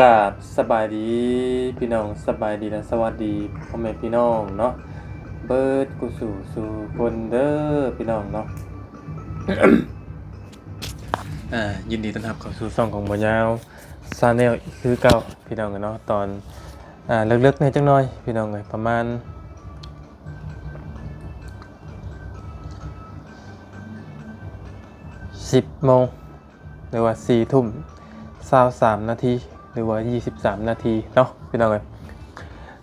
ກາບສະບາຍດີພີ່ນ້ອງ, ສະບາຍດີ ແລະ ສະຫວັດດີພໍ່ແມ່ພີ່ນ້ອງເນາະ ເບິດກູ່ສູ່ສູ່ຄົນເດີພີ່ນ້ອງເນາະ. ອ່າ ຍິນດີຕ້ອນຮັບເຂົ້າສູ່ຊ່ອງຂອງບ່າວຍາວ Channel ຄືເກົ່າພີ່ນ້ອງເນາະ. ຕອນ ອ່າ ເລິກໆແດ່ຈັກໜ້ອຍພີ່ນ້ອງເອີຍ, ປະມານ ສິບໂມງ ຫຼືວ່າສີ່ທຸ່ມຊາວສາມນາທີ ຫຼືວ່າຊາວສາມນາທີເນາະພີ່ນ້ອງເອີຍ.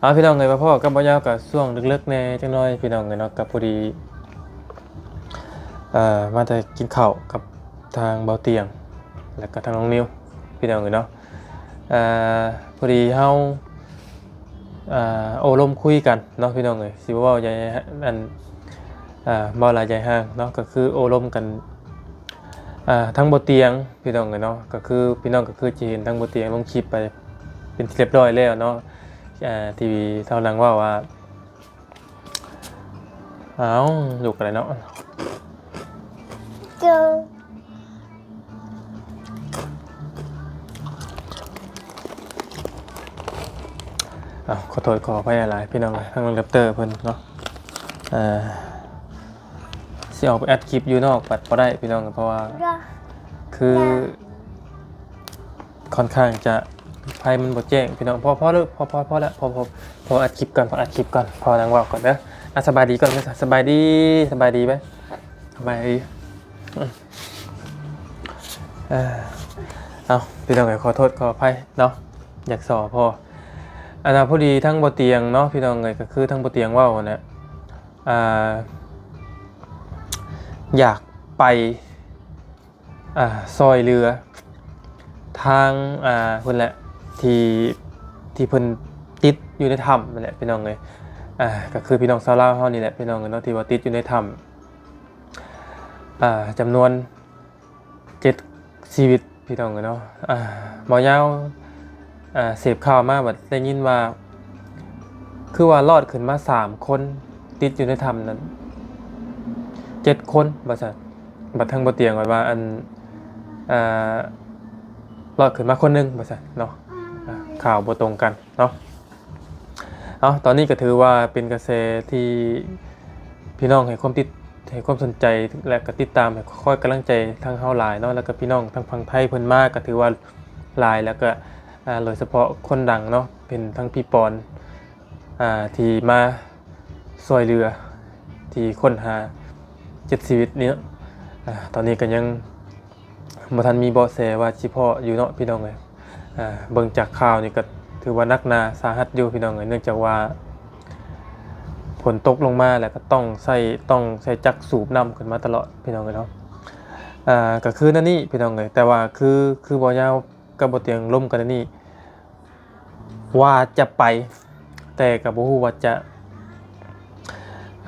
ເອົາ ພີ່ນ້ອງເອີຍ, ມາພໍ້ກັບບ່າວຍາວກໍຊ່ວງເລິກໆແດ່ຈັກໜ້ອຍພີ່ນ້ອງເອີຍເນາະ. ກໍພໍດີ ເອີ ມາແຕ່ກິນເຂົ້າກັບທາງບ່າວຕຽງ ແລ້ວກໍທາງນ້ອງນິວພີ່ນ້ອງເອີຍເນາະ. ເອີ ພໍດີເຮົາ ເອີ ໂອ້ລົມຄຸຍກັນເນາະພີ່ນ້ອງເອີຍ, ຊິບໍ່ເວົ້າໃຫຍ່ ອັນ ເອີ ເວົ້າຫຼາຍໃຫຍ່ຫ່າງເນາະ, ກໍຄືໂອ້ລົມກັນ ອ່າ ທາງບ່າວຕຽງພີ່ນ້ອງເອີຍເນາະ. ກໍຄືພີ່ນ້ອງກໍຄືຈະເຫັນທາງບ່າວຕຽງລົງຄລິບໄປເປັນທີ່ຮຽບຮ້ອຍແລ້ວເນາະ, ອ່າ ທີ່ເຮົານັ່ງເວົ້າວ່າ ເອົາ ລູກກໍໄດ້ເນາະ. ເອົາ ຂໍໂທດຂໍອະໄພຫຼາຍໆ ພີ່ນ້ອງເອີຍ, ທາງນ້ອງແຣັບເຕີເພິ່ນເນາະ ເອີ ຊິອອກໄປອັດຄລິບຢູ່ນອກບັດບໍ່ໄດ້ພີ່ນ້ອງ, ເພາະວ່າ ຄື ຄ່ອນຂ້າງຈະ ໄຟມັນບໍ່ແຈ້ງພີ່ນ້ອງ. ພໍ ພໍແລ້ວ ພໍ ພໍ ພໍແລ້ວ ພໍ ພໍ ພໍອັດຄລິບກ່ອນ ພໍອັດຄລິບກ່ອນ ພໍນັ່ງເວົ້າກ່ອນເດີ. ອ່ະ ສະບາຍດີກ່ອນ ສະບາຍດີ ສະບາຍດີໄປ ສະບາຍດີ. ເອີ ເອົາ ພີ່ນ້ອງເອີຍ ຂໍໂທດຂໍອະໄພເນາະ, ຢາກສໍພໍ. ອັນນ່າ ພໍດີທາງບ່າວຕຽງເນາະ ພີ່ນ້ອງເອີຍ, ກໍຄືທາງບ່າວຕຽງເວົ້າຫັ້ນແຫຼະ ອ່າ ຢາກໄປ ອ່າ ຊ່ອຍເຫຼືອທາງ ອ່າ ເພິ່ນແຫຼະ ທີ່ ທີ່ເພິ່ນຕິດຢູ່ໃນຖ້ຳນັ້ນແຫຼະ ພີ່ນ້ອງເອີຍ. ອ່າ ກໍຄືພີ່ນ້ອງຊາວລາວເຮົານີ້ແຫຼະ ພີ່ນ້ອງເອີຍເນາະ, ທີ່ວ່າຕິດຢູ່ໃນຖ້ຳ ອ່າ ຈຳນວນເຈັດຊີວິດ ພີ່ນ້ອງເອີຍເນາະ. ອ່າ ບ່າວຍາວ ອ່າ ເສບຂ່າວມາ ບັດໄດ້ຍິນວ່າ ຄືວ່າລອດຂຶ້ນມາສາມຄົນ ຕິດຢູ່ໃນຖ້ຳນັ້ນເຈັດຄົນ ວ່າຊັ້ນ. ບັດທາງບ່າວຕຽງວ່າ ອັນ ອ່າ ລອດຂຶ້ນມາຄົນໜຶ່ງ ວ່າຊັ້ນເນາະ. ອ່າ ຂ່າວບໍ່ຕົງກັນເນາະ. ເອົາ ຕອນນີ້ກໍຖືວ່າເປັນກະແສທີ່ພີ່ນ້ອງໃຫ້ຄວາມຕິດ ໃຫ້ຄວາມສົນໃຈ ແລະ ກໍຕິດຕາມ ໃຫ້ຄອຍກຳລັງໃຈທາງເຮົາຫຼາຍເນາະ, ແລ້ວກໍພີ່ນ້ອງທາງຝັ່ງໄທເພິ່ນມາກໍຖືວ່າຫຼາຍ, ແລ້ວກໍ ອ່າ ໂດຍສະເພາະຄົນດັງເນາະ ເປັນທັງພີ່ປອນ ອ່າ ທີ່ມາຊ່ວຍເຫຼືອ ທີ່ຄົ້ນຫາເຈັດຊີວິດນີ້ເນາະ. ອ່າ ຕອນນີ້ກໍຍັງ ບໍ່ທັນມີເບາະແສວ່າຊິພໍ້ຢູ່ເນາະ ພີ່ນ້ອງເອີຍ. ອ່າ ເບິ່ງຈາກຂ່າວນີ້ກໍຖືວ່າໜັກໜາສາຫັດຢູ່ ພີ່ນ້ອງເອີຍ, ເນື່ອງຈາກວ່າຝົນຕົກລົງມາ ແລ້ວກໍຕ້ອງໃຊ້ ຕ້ອງໃຊ້ຈັກສູບນ້ຳຂຶ້ນມາຕະຫຼອດ ພີ່ນ້ອງເອີຍເນາະ. ອ່າ ກໍຄືແນວນີ້ ພີ່ນ້ອງເອີຍ, ແຕ່ວ່າຄື ຄືບ່າວຍາວກັບບ່າວຕຽງລົມກັນແນວນີ້ ວ່າຈະໄປ ແຕ່ກໍບໍ່ຮູ້ວ່າຈະ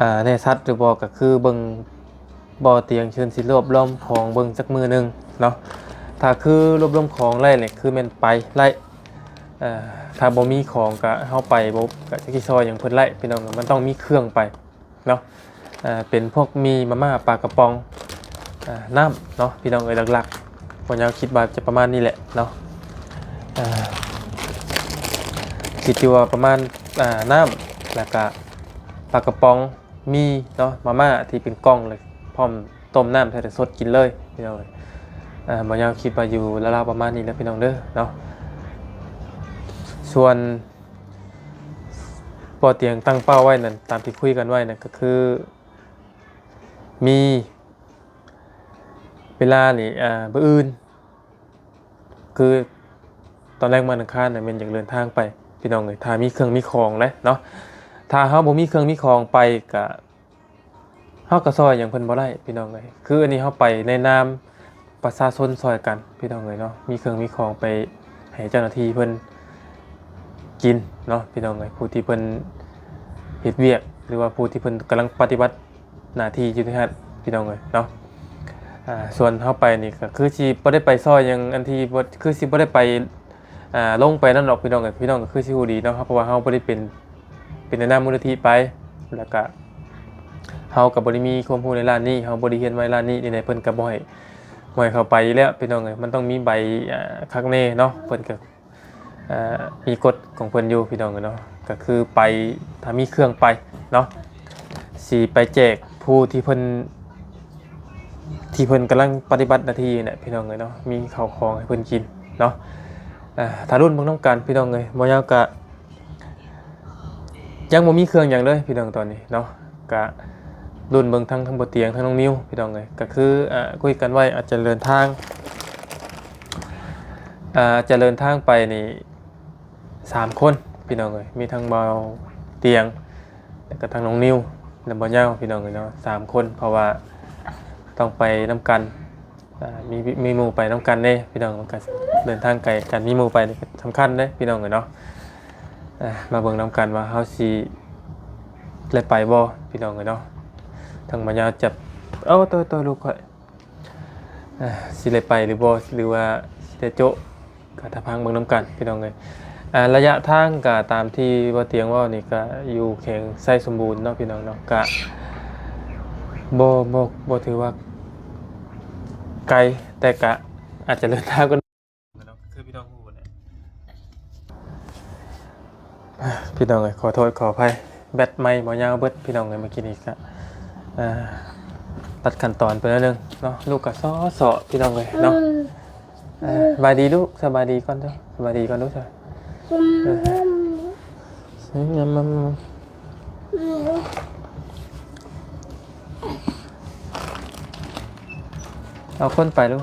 ອ່າ ແນ່ຊັດຫຼືບໍ່, ກໍຄືເບິ່ງ ບ່າວຕຽງເພິ່ນຊິລວບລວມຂອງເບິ່ງຈັກມື້ໜຶ່ງເນາະ. ຖ້າຄືລວບລວມຂອງໄດ້ນີ້ ຄືແມ່ນໄປໄດ້. ເອີ ຖ້າບໍ່ມີຂອງກໍເຮົາໄປບໍ່ ກໍຈັກຊິຊ່ອຍຫຍັງເພິ່ນໄດ້ ພີ່ນ້ອງ, ມັນຕ້ອງມີເຄື່ອງໄປເນາະ. ເອີ ເປັນພວກໝີ່ ມາມ່າ ປາກະປ໋ອງ ເອີ ນ້ຳເນາະ ພີ່ນ້ອງເອີຍ. ຫຼັກໆ ພວກເຮົາຄິດວ່າຈະປະມານນີ້ແຫຼະເນາະ. ເອີ ຄິດຢູ່ວ່າປະມານ ເອີ ນ້ຳ ແລ້ວກະປາກະປ໋ອງ ໝີ່ເນາະ ມາມ່າທີ່ເປັນກ່ອງ ແລ້ວພ້ອມຕົ້ມນ້ຳໃສ່ແລ້ວສົດກິນເລີຍ ພີ່ນ້ອງເອີຍ. ເອີ ບ່າວຍາວຄິດວ່າຢູ່ລາວໆປະມານນີ້ແຫຼະ ພີ່ນ້ອງເດີເນາະ. ສ່ວນ ບ່າວຕຽງຕັ້ງເປົ້າໄວ້ນັ້ນ ຕາມທີ່ຄຸຍກັນໄວ້ນັ້ນ ກໍຄືມີເວລານີ້ ອ່າ ມື້ອື່ນ ຄືຕອນແລງວັນອັງຄານນະ ແມ່ນຢາກເດີນທາງໄປ ພີ່ນ້ອງເອີຍ. ຖ້າມີເຄື່ອງມີຂອງແຫຼະເນາະ, ຖ້າເຮົາບໍ່ມີເຄື່ອງມີຂອງໄປ ກະ ເຮົາກໍຊ່ອຍຫຍັງເພິ່ນບໍ່ໄດ້ ພີ່ນ້ອງເອີຍ. ຄືອັນນີ້ເຮົາໄປໃນນາມປະຊາຊົນຊ່ອຍກັນ ພີ່ນ້ອງເອີຍເນາະ, ມີເຄື່ອງມີຂອງໄປໃຫ້ເຈົ້າໜ້າທີ່ເພິ່ນກິນເນາະ ພີ່ນ້ອງເອີຍ, ຜູ້ທີ່ເພິ່ນເຮັດວຽກ ຫຼືວ່າຜູ້ທີ່ເພິ່ນກຳລັງປະຕິບັດ ໜ້າທີ່ຢູ່ໃນຫັ້ນ ພີ່ນ້ອງເອີຍເນາະ. ອ່າ ສ່ວນເຮົາໄປນີ້ກໍຄືຊິບໍ່ໄດ້ໄປຊ່ອຍຫຍັງ ອັນທີ່ບໍ່ ຄືຊິບໍ່ໄດ້ໄປ ອ່າ ລົງໄປນັ້ນດອກ ພີ່ນ້ອງເອີຍ. ພີ່ນ້ອງກໍຄືຊິຮູ້ດີເນາະ ເພາະວ່າເຮົາບໍ່ໄດ້ເປັນ ເປັນໃນນາມມູນນິທິໄປ ແລ້ວກະເຮົາກໍບໍ່ໄດ້ມີຄວາມຮູ້ໃນດ້ານນີ້ ເຮົາບໍ່ໄດ້ຮຽນມາດ້ານນີ້ ນີ້ແຫຼະ ເພິ່ນກໍບໍ່ໃຫ້ ບໍ່ໃຫ້ເຂົ້າໄປຢູ່ແລ້ວ ພີ່ນ້ອງເອີຍ. ມັນຕ້ອງມີໃບ ອ່າ ຄັກແນ່ເນາະ ເພິ່ນກໍ ອ່າ ມີກົດຂອງເພິ່ນຢູ່ພີ່ນ້ອງເອີຍເນາະ ກໍຄືໄປ ຖ້າມີເຄື່ອງໄປເນາະ ຊິໄປແຈກຜູ້ທີ່ເພິ່ນ ທີ່ເພິ່ນກຳລັງປະຕິບັດໜ້າທີ່ນີ້ແຫຼະພີ່ນ້ອງເອີຍເນາະ ມີເຂົ້າຂອງໃຫ້ເພິ່ນກິນເນາະ ອ່າ ຖ້າລຸ້ນເບິ່ງນຳກັນພີ່ນ້ອງເອີຍ ບໍ່ຍາວກະ ຍັງບໍ່ມີເຄື່ອງຫຍັງເລີຍພີ່ນ້ອງຕອນນີ້ເນາະ ກະລຸ້ນເບິ່ງທັງ ທັງບໍ່ຕຽງ ທັງນ້ອງນິວພີ່ນ້ອງເອີຍ ກະຄື ອ່າ ຄຸຍກັນໄວ້ອາດຈະເດີນທາງ ອ່າ ຈະເດີນທາງໄປນີ້ສາມຄົນພີ່ນ້ອງເອີຍ ມີທັງບ່າວຕຽງ ແລ້ວກະທັງນ້ອງນິວ ແລະ ບ່າວຍາວພີ່ນ້ອງເອີຍເນາະ ສາມຄົນ ເພາະວ່າຕ້ອງໄປນຳກັນ ອ່າ ມີ ມີໝູ່ໄປນຳກັນເດ້ພີ່ນ້ອງ ມັນກະເດີນທາງໄກກັນ ມີໝູ່ໄປນີ້ກະສຳຄັນເດ້ພີ່ນ້ອງເອີຍເນາະ ອ່າ ມາເບິ່ງນຳກັນວ່າເຮົາຊິໄດ້ໄປບໍ່ພີ່ນ້ອງເອີຍເນາະ ທັງບ່າວຍາວຈັບ ເອົາ ໂຕ ໂຕ ລູກຂ້ອຍ ອ່າ ຊິໄດ້ໄປຫຼືບໍ່ ຫຼືວ່າຊິໄດ້ໂຈະ ກະຖ້າຟັງເບິ່ງນຳກັນພີ່ນ້ອງເອີຍ ອ່າ ໄລຍະທາງກະຕາມທີ່ບ່າວຕຽງເວົ້ານີ້ກະຢູ່ແຂວງໄຊສົມບູນເນາະພີ່ນ້ອງເນາະ ກະບໍ່ ບໍ່ ບໍ່ຖືວ່າໄກ ແຕ່ກະອາດຈະເດີນທາງກັນ ຄືພີ່ນ້ອງຮູ້ແຫຼະ ພີ່ນ້ອງເອີຍ ຂໍໂທດຂໍອະໄພ ແບັດໄມບໍ່ຍາວເບິດພີ່ນ້ອງເອີຍ ເມື່ອກີ້ນີ້ກະ ເອີ ຕັດຂັ້ນຕອນໄປໜ້ອຍໜຶ່ງເນາະ ລູກກະຊໍໆ ພີ່ນ້ອງເອີຍເນາະ ເອີ ສະບາຍດີລູກ ສະບາຍດີກ່ອນເດີ້ ສະບາຍດີກ່ອນລູກ ເອີ ເອົາຄົນໄປລູກ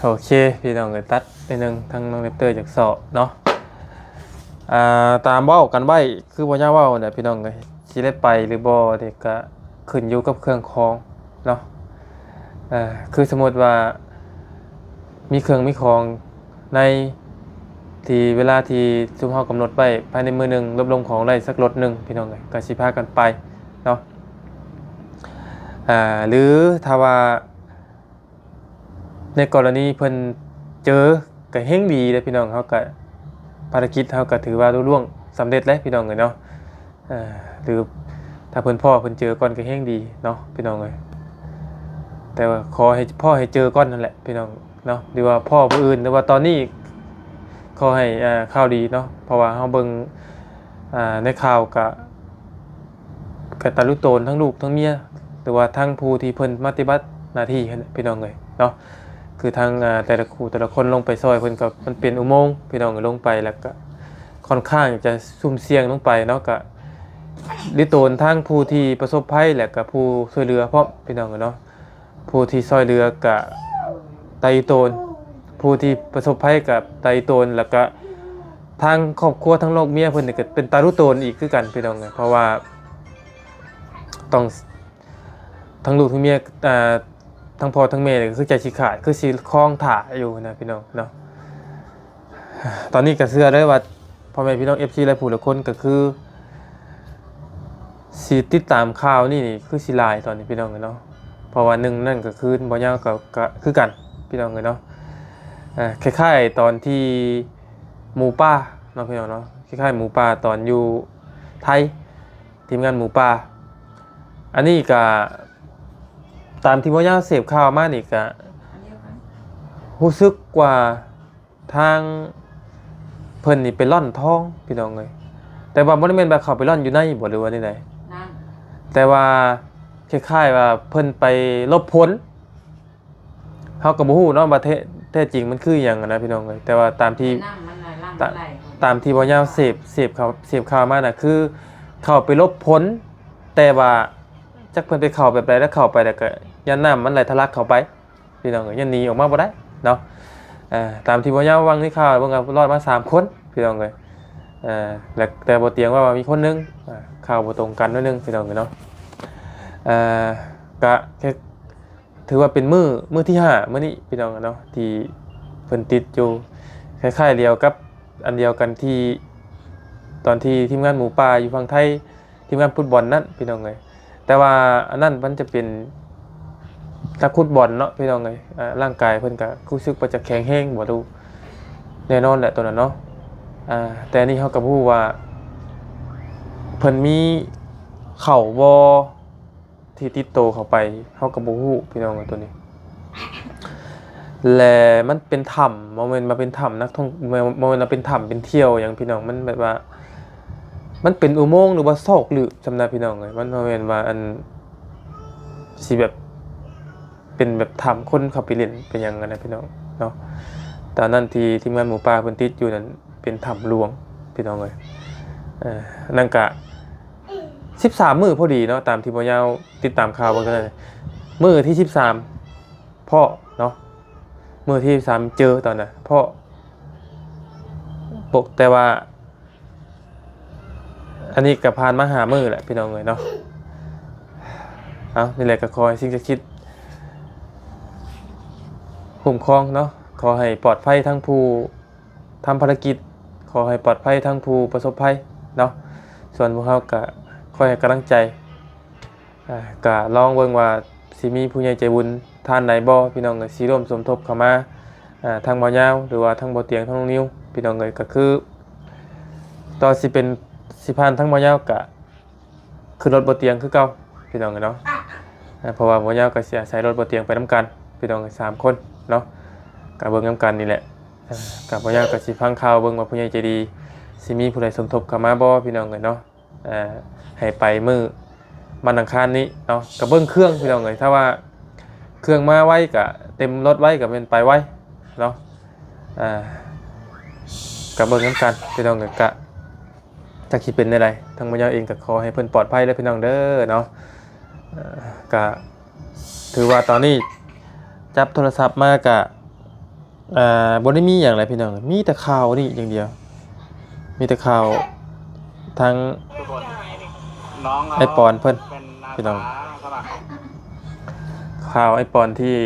ໂອເຄ ພີ່ນ້ອງເອີຍ ຕັດໜ້ອຍໜຶ່ງ ທາງນ້ອງແຣັບເຕີຢາກຊໍເນາະ ອ່າ ຕາມເວົ້າກັນໄວ້ ຄືບ່າວຍາວເວົ້າແຫຼະພີ່ນ້ອງເອີຍ ຊິໄດ້ໄປຫຼືບໍ່ນີ້ກະຂຶ້ນຢູ່ກັບເຄື່ອງຂອງເນາະ ເອີ ຄືສົມມຸດວ່າມີເຄື່ອງມີຂອງໃນທີ່ເວລາທີ່ຊຸມເຮົາກຳນົດໄວ້ ພາຍໃນມື້ໜຶ່ງ ລວບລວມຂອງໄດ້ສັກລົດໜຶ່ງ ພີ່ນ້ອງເອີຍ ກະຊິພາກັນໄປເນາະ ອ່າ ຫຼືຖ້າວ່າ ໃນກໍລະນີເພິ່ນເຈີກະແຮ່ງດີເດ້ພີ່ນ້ອງ ເຮົາກະ ພາລະກິດເຮົາກະຖືວ່າລຸລ່ວງສຳເລັດແລ້ວພີ່ນ້ອງເອີຍເນາະ ເອີ ຫຼືຖ້າເພິ່ນພໍ້ເພິ່ນເຈີກ່ອນກະແຮ່ງດີເນາະພີ່ນ້ອງເອີຍ ແຕ່ວ່າຂໍໃຫ້ພໍ້ໃຫ້ເຈີກ່ອນຫັ້ນແຫຼະພີ່ນ້ອງເນາະ ຫຼືວ່າພໍ້ຜູ້ອື່ນ ຫຼືວ່າຕອນນີ້ຂໍໃຫ້ ເອີ ຂ່າວດີເນາະ ເພາະວ່າເຮົາເບິ່ງ ອ່າ ໃນຂ່າວກະ ກະຕາລຸໂຕນທັງລູກທັງເມຍ ຫຼືວ່າທັງຜູ້ທີ່ເພິ່ນປະຕິບັດໜ້າທີ່ຫັ້ນແຫຼະພີ່ນ້ອງເອີຍເນາະ ຄືທັງ ອ່າ ແຕ່ລະຄູ່ແຕ່ລະຄົນລົງໄປຊ່ອຍເພິ່ນ ກະມັນເປັນອຸໂມງພີ່ນ້ອງເອີຍ ລົງໄປແລ້ວກະຄ່ອນຂ້າງຈະຊຸ່ມສ່ຽງລົງໄປເນາະ ກະລິໂຕນທັງຜູ້ທີ່ປະສົບໄພ ແລ້ວກະຜູ້ຊ່ວຍເຫຼືອພ້ອມພີ່ນ້ອງເອີຍເນາະ ຜູ້ທີ່ຊ່ອຍເຫຼືອກະຕາອີໂຕນ ຜູ້ທີ່ປະສົບໄພກະຕາອີໂຕນ ແລ້ວກະທາງຄອບຄົວ ທັງລູກເມຍເພິ່ນນີ້ກະເປັນຕາລຸໂຕນອີກຄືກັນພີ່ນ້ອງເອີຍ ເພາະວ່າຕ້ອງ ທັງລູກທັງເມຍ ອ່າ ທັງພໍ່ທັງແມ່ນີ້ກະຄືໃຈຊິຂາດ ຄືຊິຄອງຖ້າຢູ່ນະພີ່ນ້ອງເນາະ ຕອນນີ້ກະເຊື່ອເລີຍວ່າ ພໍ່ແມ່ພີ່ນ້ອງ ເອັຟຊີ ຫຼາຍຜູ້ຫຼາຍຄົນກະຄືຊິຕິດຕາມຂ່າວນີ້ນີ້ ຄືຊິຫຼາຍຕອນນີ້ພີ່ນ້ອງເອີຍເນາະ ເພາະວ່າໜຶ່ງນັ້ນກະຄືບໍ່ຍາວກະ ກະຄືກັນພີ່ນ້ອງເອີຍເນາະ ອ່າ ຄ້າຍໆຕອນທີ່ໝູປ່າເນາະພີ່ນ້ອງເນາະ ຄ້າຍໆໝູປ່າຕອນຢູ່ໄທ ທີມງານໝູປ່າ ອັນນີ້ກະຕາມທີ່ບໍ່ຍາວເສບຂ່າວມານີ້ກະ ຮູ້ສຶກວ່າ ທາງເພິ່ນນີ້ໄປລ່ອນທອງພີ່ນ້ອງເອີຍ ແຕ່ວ່າບໍ່ໄດ້ແມ່ນວ່າເຂົາໄປລ່ອນຢູ່ໃນບໍ່ ຫຼືວ່າແນວໃດ ນັ້ນ ແຕ່ວ່າຄ້າຍໆວ່າເພິ່ນໄປຫຼົບຝົນ ເຮົາກະບໍ່ຮູ້ເນາະວ່າແທ້ ແທ້ຈິງມັນຄືຫຍັງຫັ້ນນະພີ່ນ້ອງເອີຍ ແຕ່ວ່າຕາມທີ່ ຕາມທີ່ບໍ່ຍາວເສບ ເສບຂ່າວ ເສບຂ່າວມານະ ຄືເຂົາໄປຫຼົບຝົນ ແຕ່ວ່າຈັກເພິ່ນໄປເຂົ້າແບບໃດ ແລ້ວເຂົ້າໄປແລ້ວກະຢ້ານນ້ຳມັນໄຫຼທະລັກເຂົ້າໄປ ພີ່ນ້ອງເອີຍ ຍັງໜີອອກມາບໍ່ໄດ້ເນາະ ເອີ ຕາມທີ່ບໍ່ຍາວຫວ່າງໃນຂ່າວເບິ່ງກະລອດມາສາມຄົນພີ່ນ້ອງເອີຍ ເອີ ແລະ ແຕ່ບໍ່ຕຽງວ່າ ວ່າມີຄົນໜຶ່ງ ເອີ ຂ່າວບໍ່ຕົງກັນໜ້ອຍໜຶ່ງພີ່ນ້ອງເອີຍເນາະ ເອີ ກະ ຖືວ່າເປັນມື້ ມື້ທີຫ້າມື້ນີ້ພີ່ນ້ອງເນາະ ທີ່ເພິ່ນຕິດຢູ່ ຄ້າຍໆດຽວກັບ ອັນດຽວກັນທີ່ ຕອນທີ່ທີມງານໝູປ່າຢູ່ຝັ່ງໄທ ທີມງານຟຸດບອນນັ້ນພີ່ນ້ອງເອີຍ ແຕ່ວ່າອັນນັ້ນມັນຈະເປັນນັກຟຸດບອນເນາະພີ່ນ້ອງເອີຍ ອ່າ ຮ່າງກາຍເພິ່ນກະຮູ້ສຶກວ່າຈະແຂງແຮງບໍ່ ແນ່ນອນແຫຼະໂຕນັ້ນເນາະ ອ່າ ແຕ່ອັນນີ້ເຮົາກະບໍ່ຮູ້ວ່າເພິ່ນມີເຂົ້າບໍ່ ທີ່ຕິດໂຕເຂົ້າໄປ ເຮົາກະບໍ່ຮູ້ພີ່ນ້ອງເອີຍໂຕນີ້ ແລະມັນເປັນຖ້ຳ ບໍ່ແມ່ນວ່າເປັນຖ້ຳນັກທ່ອງ ບໍ່ແມ່ນວ່າເປັນຖ້ຳເປັນທ່ຽວຫຍັງພີ່ນ້ອງ ມັນແບບວ່າ ມັນເປັນອຸໂມງ ຫຼືວ່າຊອກລຶກຊັ້ນນະພີ່ນ້ອງເອີຍ ມັນບໍ່ແມ່ນວ່າອັນ ຊິແບບ ເປັນແບບຖ້ຳຄົນເຂົ້າໄປຫຼິ້ນໄປຫຍັງຫັ້ນນະພີ່ນ້ອງເນາະ. ຕອນນັ້ນທີ່ທີມງານໝູປ່າເພິ່ນຕິດຢູ່ນັ້ນ ເປັນຖ້ຳຫຼວງພີ່ນ້ອງເອີຍ. ເອີ ນັ້ນກະສິບສາມມື້ພໍດີເນາະ ຕາມທີ່ບໍ່ຍາວຕິດຕາມຂ່າວເບິ່ງນັ້ນ ມື້ທີສິບສາມ ເພາະເນາະ ມື້ທີສິບສາມເຈີຕອນນະ ເພາະ ແຕ່ວ່າ ອັນນີ້ກໍຜ່ານມາຫ້າມື້ແຫຼະພີ່ນ້ອງເອີຍເນາະ. ເອົາ ນີ້ແຫຼະ ກໍຂໍໃຫ້ສິ່ງສັກສິດຄຸ້ມຄອງເນາະ ຂໍໃຫ້ປອດໄພທັງຜູ້ທຳພາລະກິດ ຂໍໃຫ້ປອດໄພທັງຜູ້ປະສົບໄພເນາະ. ສ່ວນພວກເຮົາກໍຄອຍໃຫ້ກຳລັງໃຈ ອ່າ ກະລອງເບິ່ງວ່າຊິມີຜູ້ໃຫຍ່ໃຈບຸນທ່ານໃດບໍ່ພີ່ນ້ອງເອີຍ ຊິຮ່ວມສົມທົບເຂົ້າມາ ອ່າ ທາງບໍ່ຍາວ ຫຼືວ່າທາງບໍ່ຕຽງ ທາງນ້ອງນິວ ພີ່ນ້ອງເອີຍ. ກະຄື ຕໍ່ຊິເປັນ ຊິຜ່ານທາງບໍ່ຍາວກະຂຶ້ນລົດບໍ່ຕຽງຄືເກົ່າພີ່ນ້ອງເອີຍເນາະ. ອ່າ ເພາະວ່າບໍ່ຍາວກະຊິອາໄສລົດບໍ່ຕຽງໄປນຳກັນພີ່ນ້ອງເອີຍ ສາມຄົນເນາະ ກະເບິ່ງນຳກັນນີ້ແຫຼະ. ອ່າ ກະບໍ່ຍາວກະຊິຟັງຂ່າວເບິ່ງວ່າຜູ້ໃຫຍ່ໃຈດີຊິມີຜູ້ໃດສົມທົບເຂົ້າມາບໍ່ພີ່ນ້ອງເອີຍເນາະ. ອ່າ ໃຫ້ໄປມື້ວັນອັງຄານນີ້ເນາະ ກະເບິ່ງເຄື່ອງພີ່ນ້ອງເອີຍ ຖ້າວ່າເຄື່ອງມາໄວກະເຕັມລົດໄວກະແມ່ນໄປໄວເນາະ. ອ່າ ກະເບິ່ງນຳກັນພີ່ນ້ອງເອີຍ ກະຈັກຊິເປັນແນວໃດ ທາງບໍ່ຍາວເອງກະຂໍໃຫ້ເພິ່ນປອດໄພເດີພີ່ນ້ອງເດີເນາະ. ເອີ ກະຖືວ່າຕອນນີ້ຈັບໂທລະສັບມາກະ ອ່າ ບໍ່ໄດ້ມີຫຍັງຫຼາຍພີ່ນ້ອງ ມີແຕ່ຂ່າວນີ້ຢ່າງດຽວ ມີແຕ່ຂ່າວທາງອ້າຍປອນເພິ່ນພີ່ນ້ອງ ຂ່າວອ້າຍປອນທີ່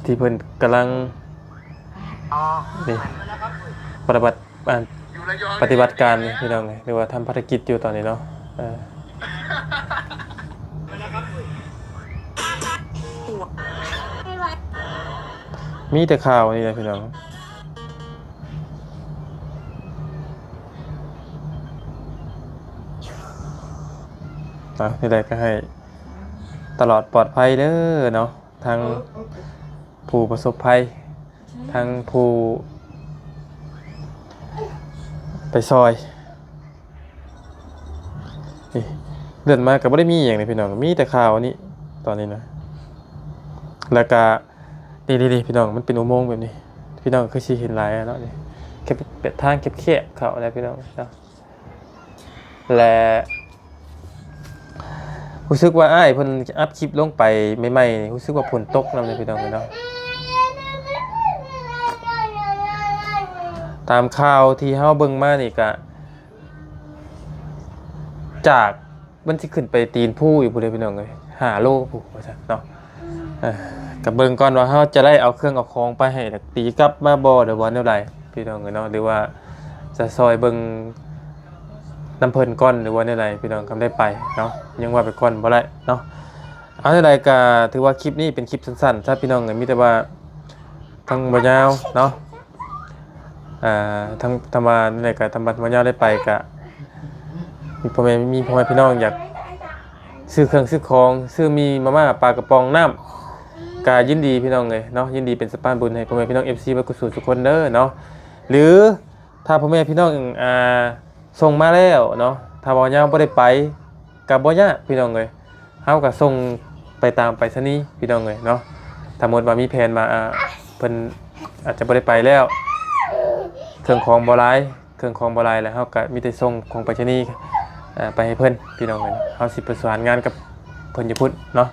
ທີ່ເພິ່ນກຳລັງ ນີ້ ປະຕິບັດ ອ່າ ປະຕິບັດການນີ້ພີ່ນ້ອງເອີຍ ຫຼືວ່າທຳພາລະກິດຢູ່ຕອນນີ້ເນາະ. ເອີ ມີແຕ່ຂ່າວນີ້ແຫຼະພີ່ນ້ອງ. ອ່າ ຈັ່ງໃດກໍໃຫ້ຕະຫຼອດປອດໄພເດີເນາະ ທັງຜູ້ປະສົບໄພ ທັງຜູ້ໄປຊ່ອຍ. ນີ້ ເລື່ອນມາກໍບໍ່ໄດ້ມີຫຍັງເດພີ່ນ້ອງ ມີແຕ່ຂ່າວນີ້ຕອນນີ້ນະ. ແລ້ວກະ ນີ້ໆໆ ພີ່ນ້ອງ ມັນເປັນອຸໂມງແບບນີ້ ພີ່ນ້ອງຄືຊິເຫັນຫຼາຍແລ້ວເນາະ ນີ້ ແຄບ ເປັນທາງແຄບໆ ເຂົ້າແລ້ວພີ່ນ້ອງເນາະ. ແລະ ຮູ້ສຶກວ່າອ້າຍເພິ່ນອັບຄລິບລົງໄປໃໝ່ໆ ຮູ້ສຶກວ່າຝົນຕົກນຳເດພີ່ນ້ອງເນາະ. ຕາມຂ່າວທີ່ເຮົາເບິ່ງມານີ້ກະ ຈາກ ມັນຊິຂຶ້ນໄປຕີນພູອີກພຸ້ນເດ້ພີ່ນ້ອງເອີຍ ຫ້າໂລພຸ້ນວ່າຊັ້ນເນາະ. ເອີ ກໍເບິ່ງກ່ອນວ່າເຮົາຈະໄດ້ເອົາເຄື່ອງເອົາຂອງໄປໃຫ້ ແລ້ວຕີກັບມາບໍ່ ຫຼືວ່າແນວໃດພີ່ນ້ອງເອີຍເນາະ ຫຼືວ່າຈະຊ່ອຍເບິ່ງນຳເພິ່ນກ່ອນ ຫຼືວ່າແນວໃດພີ່ນ້ອງ ກໍໄດ້ໄປເນາະ ຍັງວ່າໄປກ່ອນບໍ່ໄດ້ເນາະ. ເອົາ ແນວໃດກໍຖືວ່າຄລິບນີ້ເປັນຄລິບສັ້ນໆ ຊະພີ່ນ້ອງເອີຍ ມີແຕ່ວ່າ ທາງບໍ່ຍາວເນາະ ອ່າ ທາງ ທາງບ້ານນີ້ກະ ທາງບ້ານບໍ່ຍາວໄດ້ໄປກະ ມີພໍ່ແມ່ ມີພໍ່ແມ່ພີ່ນ້ອງຢາກຊື້ເຄື່ອງຊື້ຂອງ ຊື້ໝີ່ມາມ່າປາກະປ໋ອງນ້ຳ ກະຍິນດີພີ່ນ້ອງເອີຍເນາະ ຍິນດີເປັນສະພານບຸນໃຫ້ພໍ່ແມ່ພີ່ນ້ອງ ເອັຟຊີ ເບິດສູ່ສູ່ຄົນເດີເນາະ. ຫຼື ຖ້າພໍ່ແມ່ພີ່ນ້ອງ ອ່າ ສົ່ງມາແລ້ວເນາະ ຖ້າບໍ່ຍາວບໍ່ໄດ້ໄປ ກໍບໍ່ຍາກພີ່ນ້ອງເອີຍ ເຮົາກໍສົ່ງໄປຕາມໄປສະນີພີ່ນ້ອງເອີຍເນາະ. ສົມມຸດວ່າມີແຜນວ່າ ອ່າ ເພິ່ນອາດຈະບໍ່ໄດ້ໄປແລ້ວ ເຄື່ອງຂອງບໍ່ຫຼາຍ ເຄື່ອງຂອງບໍ່ຫຼາຍ ແລ້ວເຮົາກໍມີແຕ່ສົ່ງຂອງໄປສະນີ ອ່າ ໄປໃຫ້ເພິ່ນພີ່ນ້ອງເອີຍ. ເຮົາຊິປະສານງານກັບເພິ່ນຢູ່ພຸ້ນເນາະ.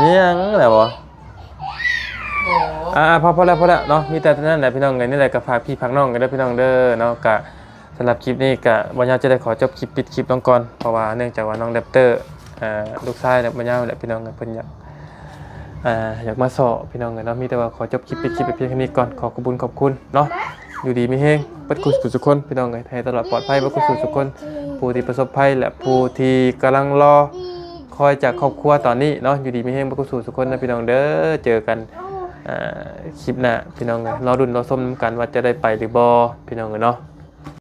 ມີຫຍັງແລ້ວບໍ່? ໂອ້ ອ່າ ພໍ ພໍແລ້ວ ພໍແລ້ວເນາະ ມີແຕ່ນັ້ນແຫຼະພີ່ນ້ອງເອີຍ. ນີ້ແຫຼະ ກໍຝາກພີ່ຝາກນ້ອງກັນເດີພີ່ນ້ອງເດີເນາະ. ກະ ສຳລັບຄລິບນີ້ກະ ບ່າວຍາວຈະໄດ້ຂໍຈົບຄລິບ ປິດຄລິບລົງກ່ອນ ເພາະວ່າເນື່ອງຈາກວ່ານ້ອງແຣັບເຕີ ເອີ ລູກຊາຍແລະບ່າວຍາວແຫຼະພີ່ນ້ອງ ເພິ່ນຢາກ ອ່າ ຢາກມາຊໍພີ່ນ້ອງເອີຍເນາະ. ມີແຕ່ວ່າຂໍຈົບຄລິບ ປິດຄລິບໄປພຽງແຄ່ນີ້ກ່ອນ. ຂໍຂອບຄຸນຂອບຄຸນເນາະ ຢູ່ດີມີແຮງເບິດສູ່ສູ່ຄົນພີ່ນ້ອງເອີຍ ໃຫ້ຕະຫຼອດປອດໄພເບິດສູ່ສູ່ຄົນ ຜູ້ທີ່ປະສົບໄພ ແລະ ຜູ້ທີ່ກຳລັງລໍຄອຍຈາກຄອບຄົວຕອນນີ້ເນາະ. ຢູ່ດີມີແຮງເບິດສູ່ສູ່ຄົນນະພີ່ນ້ອງເດີ. ເຈີກັນ ອ່າ ຄລິບໜ້າພີ່ນ້ອງເອີຍ ລໍລຸ້ນລໍຊົມນຳກັນວ່າຈະໄດ້ໄປຫຼືບໍ່ພີ່ນ້ອງເອີຍເນາະ.